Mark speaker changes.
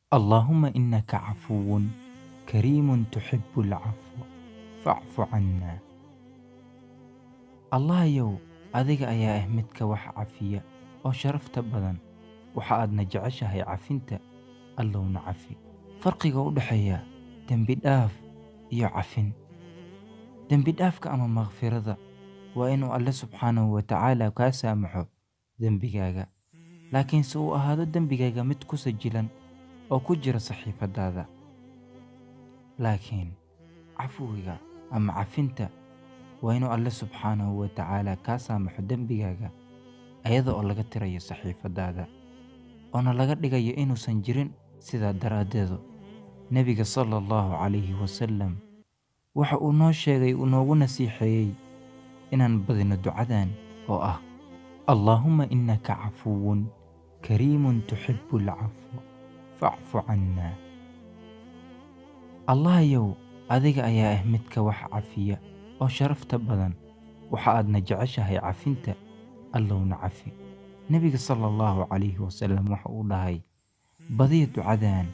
Speaker 1: Allaahumma innaka cafuwun kariimun tuxibbul cafwa facfu cannaa. Allahayow, adiga ayaa ah midka wax cafiya oo sharafta badan, waxa aadna jeceshahay cafinta, Allowna cafi. Farqiga u dhexeeya dembi dhaaf iyo cafin. Dembi dhaafka ama makfirada waa inuu Alle subxaanahu wa tacaala kaa saamaxo dembigaaga, laakiinse uu ahaado dembigaaga mid ku sajilan oo ku jira saxiifadaada. Laakiin cafwiga ama cafinta waa inuu Alle subxaanahu wa tacaala kaa saamaxo dembigaaga ayada oo laga tirayo saxiifadaada, oona laga dhigayo inuusan jirin. Sidaa daraaddeedu Nebiga sala Allahu calayhi wasalam waxa uu noo sheegay, uu noogu nasiixeeyey inaan badino ducadan oo ah: Allaahumma innaka cafuwun kariimun tuxibbul cafwa facfu cannaa. Allahayow, adiga ayaa ah midka wax cafiya oo sharafta badan, waxa aadna jeceshahay cafinta, Allowna cafi. Nebiga sala Allahu calayhi wasalam waxa uu dhahay: badiya ducadan.